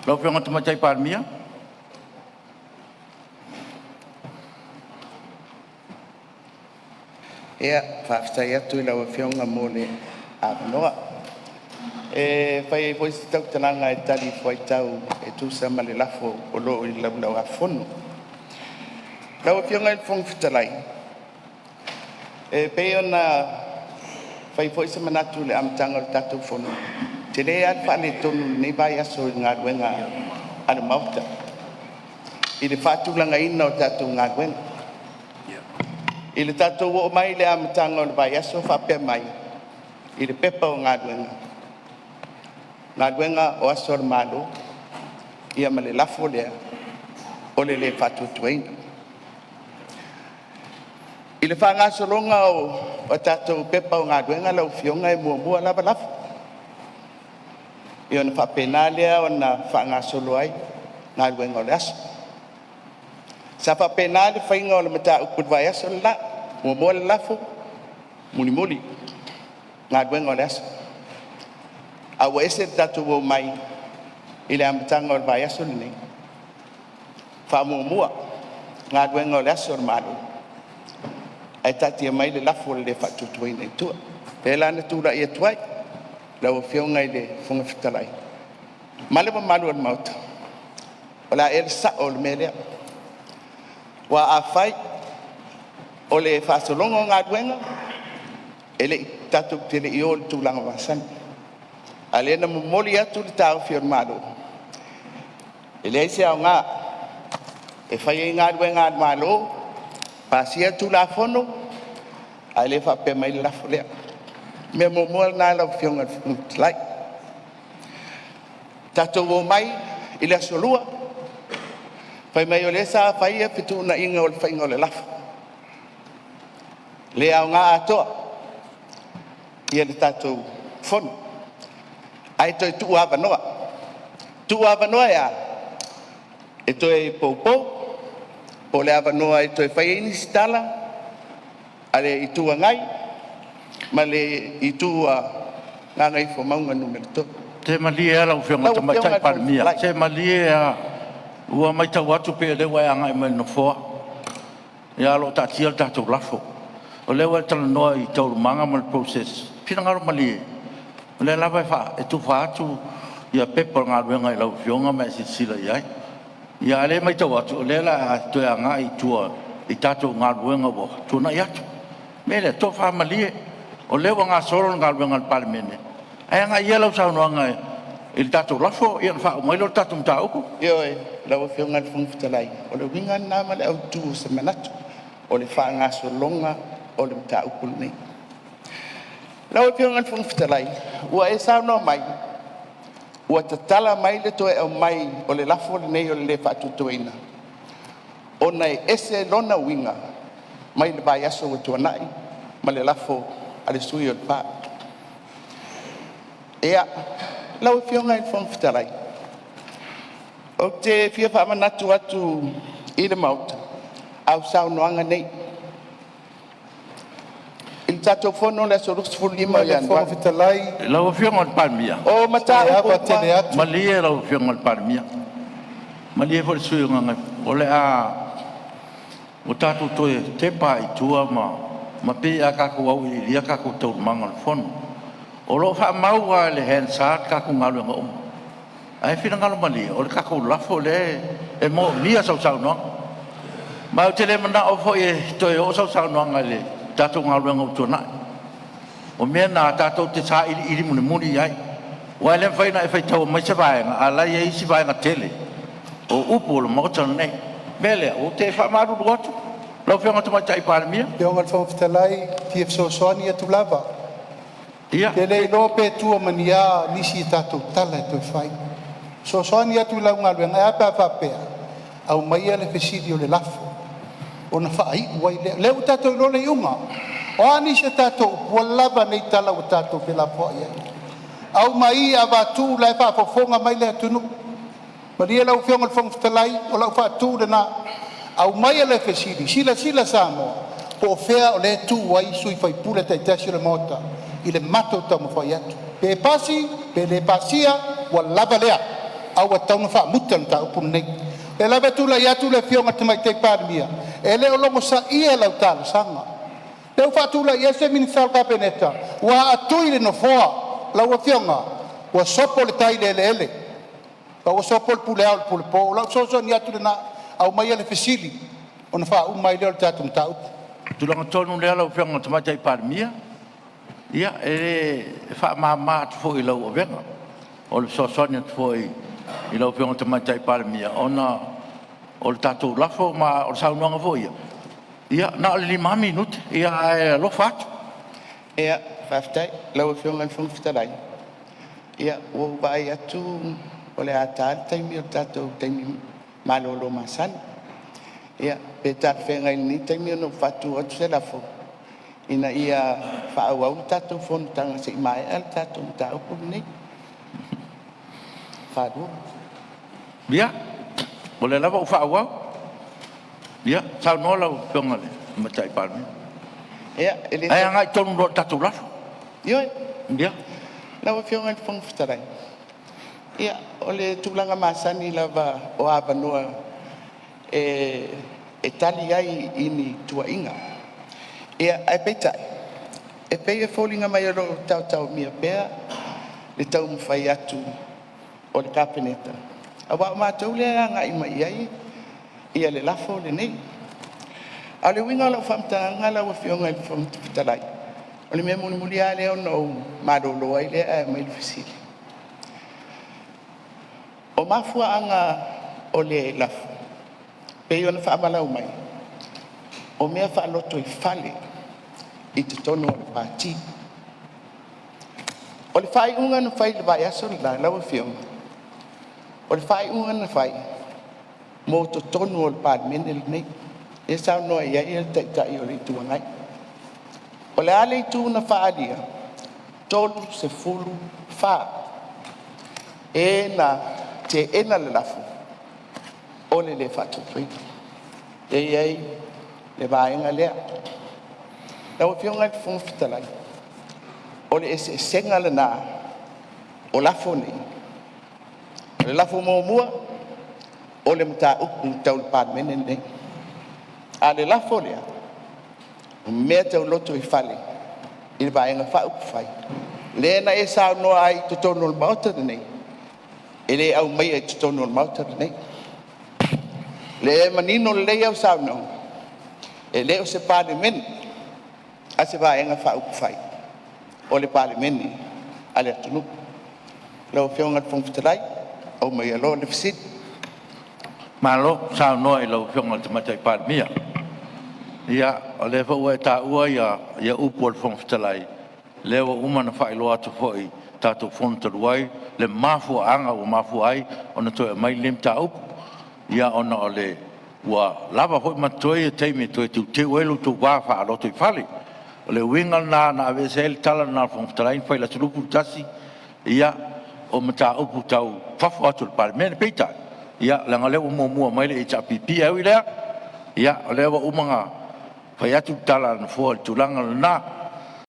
Lau Afioga i le Tamaitai Palemia. Ia, faafetai atu i lau Afioga mo le avanoa e fai ai foi se tautalaga e talifuaitau e tusa ma le lafo o lo o i le Laulau-a-Fono. Lau Afioga i le Fofoga Fetalai, e pei ona fai foi se manatu i le amataga o le tatou fono, e tele lava le faaletonu i lenei vaiaso i le galuega a le Maota i le faatulagaina o tatou galuega. I le tatou oo mai i le amataga o le vaiaso o faapea mai i le Pepa o Galuega, Galuega o Aso a le Malo, ia ma le lafo lea o le lē Faatuatuaina. I le faagasologa o a tatou Pepa o Galuega lau Afioga e muamua lava lafo, ia ona faapena lea ona faagasolo ai galuega o le aso. Sa faapena le faiga o le mataupu i le vaiaso le la, muamua le lafo, mulimuli galuega o le aso. Ae ua ese le tatou omai i le amataga o le vaiaso lenei, faamuamua galuega o le aso a le Malo ae taatia mai le lafo o le lē Faatuatuaina i tua. O lea la na tulai atu ai lau Afioga i le Fofoga Fetalai ma le mamalu o le Maota, o le a ea le sao o le mea lea? Aua afai o le faasologa o galuega, e le i tatou te le i o i le tulaga masani, a o lea na momoli atu le taofi o le Malo, e leai se aoga e fai ai galuega a le Malo, pasia Tulafono ae le faapea mai le lafo lea. O le mea muamua lena lau Afioga i le Fofoga Fetalai. Tatou omai i le aso Lua, fai mai o lea sa fai ia fetuunaiga o le faiga o le lafo, le aoga atoa ia le tatou Fono ae toe tuu avanoa. Tuu avanoa e a? E toe poupou po o le avanoa e toe fai ai nisi tala a le Itu Agai ma le Itu a Gagaifomauga Nu.3. Se malie lava lau Afioga i le Lau Afioga i Tamaitai le Fofoga Palemia, Fetalai. Se malie lava, ua matau atu pei o lea ua e agai mai i le nofoa, ae o lo o taatia le tatou lafo. O lea ua e talanoa i taualumaga ma le process, finagalo malie, o lea lava e tufa atu pepa o le galuega i lau Afioga ma e silasila i ai. A o lea e matau atu o lea o le a e toe agai i tua i tatou galuega ua tuanai atu. O le mea lea, tofa malie, o lea ua gasolo le galuega a le Palemene, ae agai ia lau saunoaga i le tatou lafo ona faauma ai lea o le tatou mataupu. Ioe lau Afioga i le Fofoga Fetalai, o le uiga lena ma le autu o se manatu, o le faagasologa o le mataupu lenei. Lau Afioga i le Fofoga Fetalai, ua e saunoa mai ua tatala mai le toe aumai o le lafo lenei o le lē Faatuatuaina ona e ese lona uiga mai le vaiaso ua tuanai ma le lafo a le sui usufono o Lepa. Ia, lau Afioga i le Fofoga Fetalai, ou te fia faamanatu atu i le Maota au saunoaga nei i le tatou fono i le aso 25 o Lau Afioga i le Ianuari. Fofoga Fetalai, Lau Afioga i le Palemia, O ou te mataupu ava tele uma atu. malie lau Afioga i le Palemia, malie foi le sui usufono mo Gagaifomauga 2. O le a tatou toe tepa lava i tua ma pei a tatou auiliilia tatou taualumaga o le fono. O lo o faamau lava i le Hansard tatou galuega uma. Ae finagalo malie, o le tatou lafo lea e moomia sau saunoaga. Ma ou te le manao foi e toe oo sau saunoaga i le tatou galuega ua tuanai. O mea na tatou te sailiili mulimuli i ai, aua e le mafai ona e faitau mai se vaega a o la e i ai isi vaega tele o upu o le Maota lenei. O le mea lea, ou te faamalulu atu lau Afioga i le Tamaitai Palemia. Lau Afioga i le Fofoga Fetalai, e fia fesoasoani atu lava. Ia, Ou te le iloa pe tua ma ni a nisi a tatou tala e toe fai. E fesoasoani atu i lau galuega, e a pe a faapea, aumaia le fesili o le lafo ona faaiu ai lea. O lea ua tatou iloa le iuga. O a nisi a tatou upu, ua lava nei tala ua tatou felafoai ai. Aumai avatu o la e faafofoga mai le atunuu. Malie lau Afioga i le Fofoga Fetalai, o lau faatu lena, aumaia le fesili, silasila Samoa po o fea o lea e tu ai sui usufono taitasi o le Maota i le matou taumafai atu. Pe pasi pe le pasia, ua lava lea. A ua tatau ona faamuta le mataupu lenei. O lea lava e tulai atu le Afioga i le Tamaitai Palemia, e le o logosaia lau talosaga. O lea ua faatulai ese Minisita o le Kapeneta ua aatui le Nofoa. Lau Afioga, ua sopo le tai i le eleele, a ua sopo le pule ao i le pule po. O lau fesoasoani atu lena, aumaia le fesili ona faauma ai lea o le tatou mataupu. O le tulaga tonu lea lau Afioga i le Tamaitai Palemia, ia, e faamama atu foi i lau avega. O le fesoasoani atu foi i lau Afioga i le Tamaitai Palemia ona o le tatou lafo ma o le saunoaga foi ia, ia na o le 5 lava minute, ae alofa atu. Ia, faafetai i lau Afioga i le Fofoga Fetalai. Ia, ua ou vaai atu o le a ta le taimi o le tatou taimi malolo masani. Ia, pe talafeagai i lenei taimi ona ou faatu atu se lafo, Ina ia faaauau le tatou fonotaga seia maea le tatou mataupu lenei. Ia, o lea lava ua faaauau. Ia, saunoa lau Afioga i le Tamaitai Palemia. Ia, e le Ae agai tonu loa i le tatou lafo. Ioe. Ia. Lau Afioga i le Fofoga Fetalai, ia o le tulaga masani lava o avanoa e tali ai i ni tuuaiga. Ia, ae peitai, e pei e foliga mai o lo o taotaomia pea le taumafai atu o le Kapeneta, aua o matou lea e agai mai i ai le lafo lenei. A o le uiga o lau faamatalaga lau Afioga i le Fofoga Fetalai, o le mea mulimuli lava lea ona ou malolo ai lea ae aumai le fesili. O mafuaaga o le lafo, pei ona faamalau mai, o mea faalotoifale i totonu o le Pati. O le faaiuga na fai i le vaiaso le la lau Afioga, o le faaiuga na fai mo totonu o le Palemene lenei, lea e saunoa i ai le Taitai o le Itu Agai. O le a le itu na faaalia? E 34 e na teena le lafo o le lē faatuatoaina. Lea e i ai le vaega lea. Lau Afioga i le Fofoga Fetalai, o le eseesega lena o lafo nei. O le lafo muamua, o le mataupu tau le Palemene lenei. A o le lafo lea, o mea tau lotoifale i le Vaega Faaupufai lea na e saunoa ai i totonu o le Maota lenei, e le aumaia i totonu o le Maota lenei. Lea e manino lelei au saunoaga, e le o se Palemene a se Vaega Faaupufai, o le Palemene a le atunuu. Lau Afioga i le Fofoga Fetalai, aumaia loa le fesili. Malo saunoa i lau Afioga i le Tamaitai Palemia. Ia, o lea foi ua e taua upu a le Fofoga Fetalai, lea ua uma ona faailoa atu foi i le tatou fono talu ai le mafuaaga ua mafua ai ona toe aumai lenei mataupu, ia ona o le ua lava foi ma totoe taimi e toe teuteu ai lo outou va faalotoifale. O le uiga lena na aveese ai le tala lena a le Fofoga Fetalai na fai i le aso 21, ia, o mataupu tau fafo atu o le Palemene. Peitai, ia leaga o lea ua muamua mai le HRPP. Ae ui i lea, ia o lea ua uma ona fai atu le tala a le Nofoa i le tulaga lena.